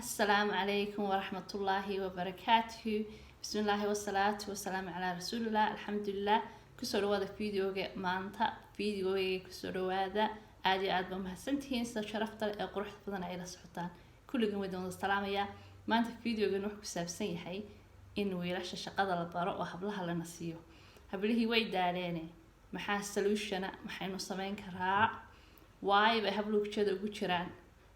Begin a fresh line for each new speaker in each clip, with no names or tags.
Asalaamu calaykum waraxmatullaahi wabarakaatuhu. Bismillaahi wasalaatu wasalaamu calaa rasuulillah. Alxamdulilah. Kusoo dhawaada videoga maanta, videogayga kusoo dhawaada. Aada iyo aad ba mahadsantihiin sida sharafta leh ee quruxda badan ay la socotaan. Kulligan way wada salaamayaa. Maanta videogan wuxuu ku saabsan yahay in wiilasha shaqada la baro oo hablaha lana siiyo. Hablihii way daaleene, maxaa solutiona? Maxaynu sameyn karaa? Waay bay habluhu jada ugu jiraan?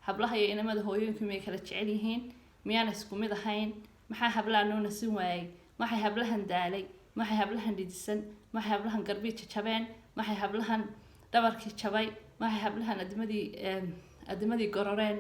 Hablaha iyo inamada hooyooyinku miyay kala jecel yihiin? Miyaan isku mid ahayn? Maxaa hablaha noo nasin waayey? Maxay hablahan daalay? Maxay hablahan dhidisan? Maxay hablahan garbii jajabeen? Maxay hablahan dhabarkii jabay? Maxay hablahan adimadii gororeen?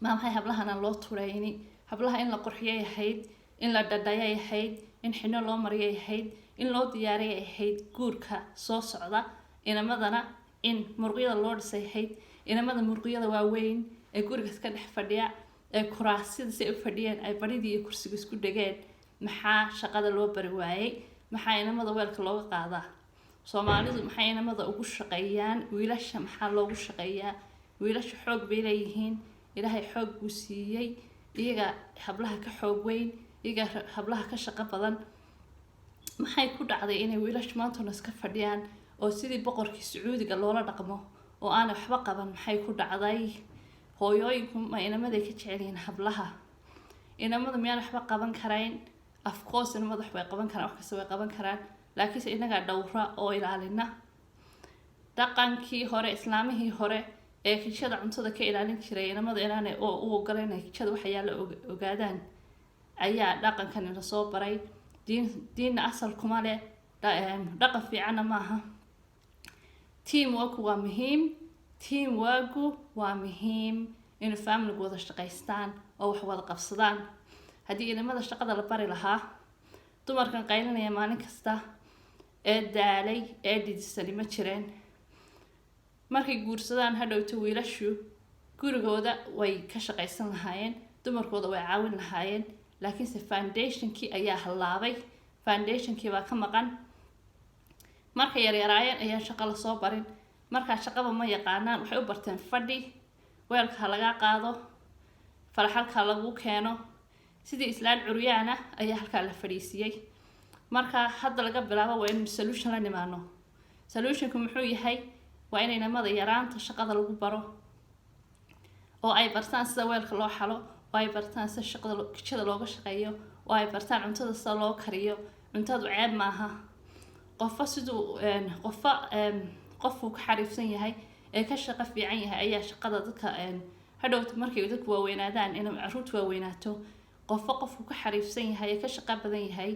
Ma maxay hablahan aan loo turayni? Hablaha in la qurxiyay ahayd, in la dhadhayay ahayd, in xino loo mariyay ahayd, in loo diyaariyay ahayd guurka soo socda. Inamadana in muruqyada loo dhisay ahayd. Inamada muruqyada waaweyn ee gurigas ka dhex fadhiya, ee kuraasida si ay u fadhiyeen ay baridii iyo kursiga isku dhegeen, maxaa shaqada loo bari waayey? Maxaa inamada weelka looga qaadaa? Soomaalidu maxay inamada ugu shaqeeyaan? Wiilasha maxaa loogu shaqeeyaa? Wiilasha xoog bay leeyihiin, Ilaahay xoog buu siiyey. Iyaga hablaha ka xoog weyn, iyaga hablaha ka shaqo badan. Maxay ku dhacday inay wiilashu maantuna iska fadhiyaan oo sidii boqorkii Sacuudiga loola dhaqmo oo aanay waxba qaban? Maxay ku dhacday? Hooyooyinku ma inamaday ka jecel yihiin hablaha? Inamadu miyaan waxba qaban karayn? Of course inamadu wax way qaban karaan, wax kasta way qaban karaan, laakiinse inagaa dhowra oo ilaalina. Dhaqankii hore, islaamihii hore ee kijada cuntada ka ilaalin jiray inamada inaanay u ogola inay kijada waxyaala ogaadaan ayaa dhaqankan ina soo baray. Diin diinna asal kuma leh, dhaqan fiicanna maaha. Teamwork waa muhiim, teamworku waa muhiim, inay familigu wada shaqaystaan oo wax wada qabsadaan. Haddii inamada shaqada la bari lahaa, dumarkan qaylinaya maalin kasta ee daalay ee dhidisani ma jireen. Markay guursadaan hadhowto, wiilashu gurigooda way ka shaqaysan lahaayeen, dumarkooda way caawin lahaayeen, laakiinse foundationkii ayaa hallaabay, foundationkii baa ka maqan. Markay yaryaraayeen ayaan shaqo lasoo barin, markaa shaqaba ma yaqaanaan. Waxay u barteen fadhi, weelka ha lagaa qaado, faraxalka lagu keeno, sidii islaan curyaana ayaa halkaa la fadhiisiiyey. Marka hadda laga bilaabo waa inaynu solution la nimaano. Solutionku muxuu yahay? Waa in inamada yaraanta shaqada lagu baro oo ay bartaan sida weelka loo xalo, oo ay bartaan sida shaqada kijada looga shaqeeyo, oo ay bartaan cuntada sida loo kariyo. Cuntadu ceeb maaha. Qofba siduu qofba qofuu ka xariifsan yahay ee ka shaqo fiican yahay ayaa shaqada dadka hadhowta markay dadku waaweynaadaan, inay caruurtu waaweynaato, qofba qofku ka xariifsan yahay ee ka shaqo badan yahay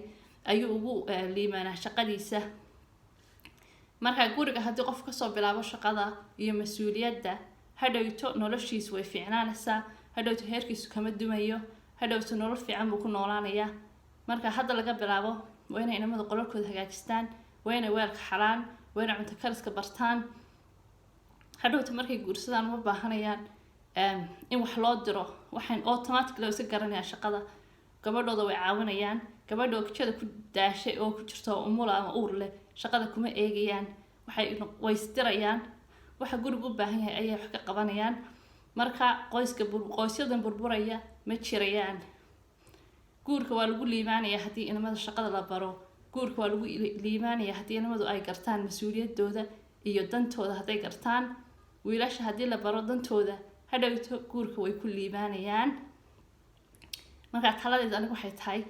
ayuu ugu liimaanaa shaqadiisa. Marka guriga haddii qof kasoo bilaabo shaqada iyo mas-uuliyadda, hadhowto noloshiisu way fiicnaanaysaa, hadhowto heerkiisu kama dumayo, hadhowto nolol fiican buu ku noolaanayaa. Marka hadda laga bilaabo waa inay inamada qolalkooda hagaajistaan, waa inay weelka xalaan, waa inay cunto kariska bartaan. Hadhowta markay guursadaan uma baahanayaan in wax loo diro, waxayn automatically iska garanayaan shaqada. Gabadhooda way caawinayaan. Gabadha oo kijada ku daashay oo ku jirta oo umula ama uur leh shaqada kuma eegayaan. Waxay way isdirayaan, waxa gurigu u baahan yahay ayay wax ka qabanayaan. Marka qoyska qoysyadan burburaya ma jirayaan. Guurka waa lagu liibaanaya haddii inamada shaqada la baro. Guurka waa lagu liibaanaya haddii inamadu ay gartaan mas-uuliyadooda iyo dantooda. Hadday gartaan wiilasha, haddii la baro dantooda, hadhowto guurka way ku liibaanayaan. Marka taladeed anigu waxay tahay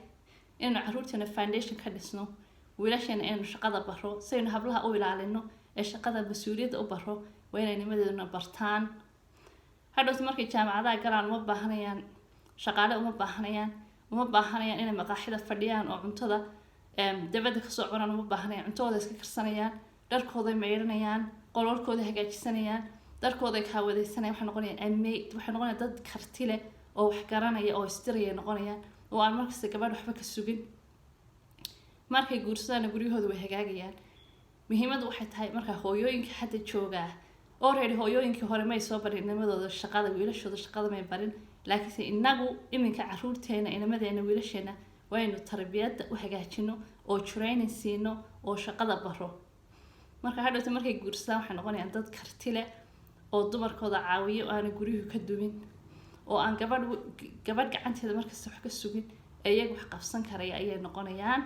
inaynu caruurteena foundation ka dhisno, wiilasheena inaynu shaqada baro saynu hablaha u ilaalino ee shaqada mas-uuliyadda u baro. Waa inay nimadeeduna bartaan. Hadhowta markay jaamacadaha galaan uma baahanayaan shaqaale, uma baahanayaan, uma baahanayaan inay maqaaxida fadhiyaan oo cuntada dabadda kasoo cunaan. Uma baahanayaan, cuntadooda iska karsanayaan, dharkooday maydhanayaan, qolalkooday hagaajisanayaan, dharkooday kaawadaysanayaan. Waxay noqonayaan ama waxay noqonayaan dad karti leh oo wax garanaya oo istiraya noqonayaan, oo aan markasta gabadh waxba ka sugin. Markay guursadaana guryahooda way hagaagayaan. Muhiimaddu waxay tahay marka hooyooyinka hadda joogaa, already hooyooyinkii hore may soo barin inamadooda shaqada, wiilashooda shaqada may barin, laakiinse inagu iminka caruurteena, inamadeena, wiilasheena waynu tarbiyadda u hagaajino oo training siino oo shaqada baro. Marka hadhowta markay guursadaan waxay noqonayaan dad karti leh oo dumarkooda caawiyo oo aanay guryuhu ka dumin. Oo Oo aan gabadh gacanteeda markasta wax ka sugin ee iyaga wax qabsan karaya ayay noqonayaan.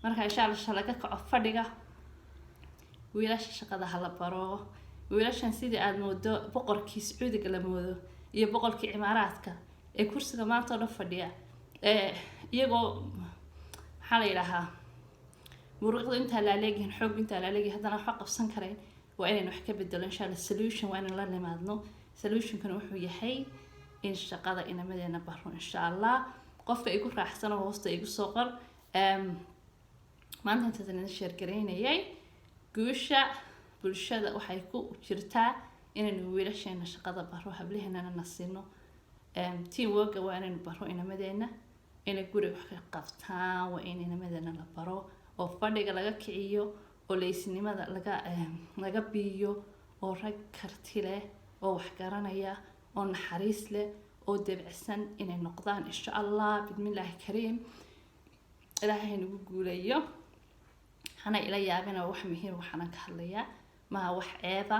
Marka insha Allah laga kaco fadhiga, wiilasha shaqada hala baro. Wiilashan sidii aada moodo boqorkii Sacuudiga la moodo iyo boqorkii Cimaaraadka ee kursiga maanta oo dhan fadhiya, ee iyagoo, maxaa la yidhaahaa, muruqdu intaa laaleegyihin, xoog intaa laaleegyihin, haddana waxba qabsan karayn, waa inaynu wax ka bedelo insha Allah. Solution waa inaynu la nimaadno. Solutionkana wuxuu yahay in shaqada inamadeena baro insha Allah. Qofka igu raaxsan oo hoosta igu soo qor. Maanta intaasan idin share garaynayay. Guusha bulshada waxay ku jirtaa inaynu wiilasheena shaqada baro, hablaheenana na siino. Team worka waa inaynu baro inamadeena, inay guriga wax ka qabtaan. Waa in inamadeena la baro oo fadhiga laga kiciyo oo laziness-nimada laga biiyo, oo rag karti leh oo wax garanaya oo naxariis leh oo debicsan inay noqdaan insha Allah, bismillaahi kariim. Ilaahay nagu guuleeyo. Hana ila yaabina, wax muhiim waxaanan ka hadlayaa maha wax ceeba.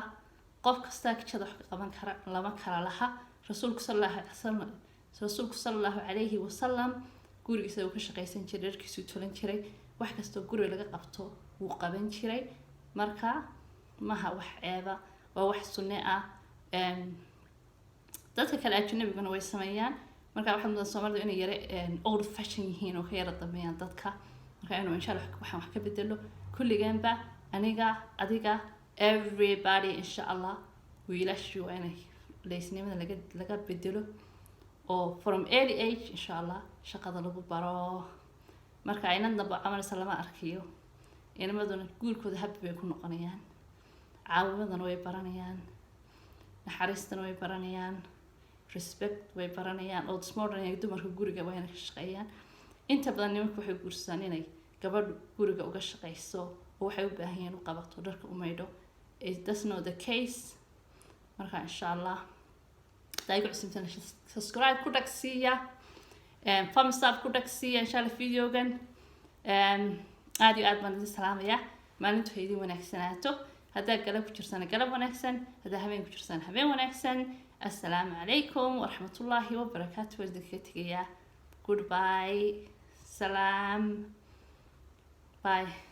Qof kastaa kijada wax ka qaban kara, lama kala laha. Rasuulku sala Allahu calayhi wasalam gurigiisa uu ka shaqaysan jiray, dharkiisuu tolan jiray, wax kastoo guriga laga qabto wuu qaban jiray. Marka maha wax ceeba, waa wax sunne ah. Dadka kale ajnabiguna way sameeyaan. Marka waxaad mudan Soomalidu inay yare old fashion yihiin oo ka yara dambeeyaan dadka. Marka inuu insha Allah waxaan wax ka bedelo kulligeenba, aniga, adiga, everybody insha Allah. Wiilashu waa inay laziness-nimada laga bedelo oo from early age insha Allah shaqada lagu baro. Marka inadnaba camalisa lama arkiyo, inamaduna guurkooda happy bay ku noqonayaan, caawimadana way baranayaan, naxariistana way baranayaan, respect way baranayaan, oo smodern dumarka guriga waa inay ka shaqeeyaan. Inta badan nimanka waxay guursadaan inay gabadhu guriga uga shaqeyso oo waxay u baahan yihiin u qabato, dharka u maydho. That's not the case. Marka insha Allah hadaa igu cusubtana, subscribe ku dhagsiiya, thumbs up ku dhagsiiya insha Allah videogan. Aada iyo aad baan idin salaamayaa. Maalintu ha idin wanaagsanaato. Haddaa galab ku jirsana, galab wanaagsan. Haddaa habeen ku jirsana, habeen wanaagsan. Assalaamu calaykum waraxmatullaahi wabarakaatu. Waan idinkaga tegayaa. Goodbye, salaam, bye.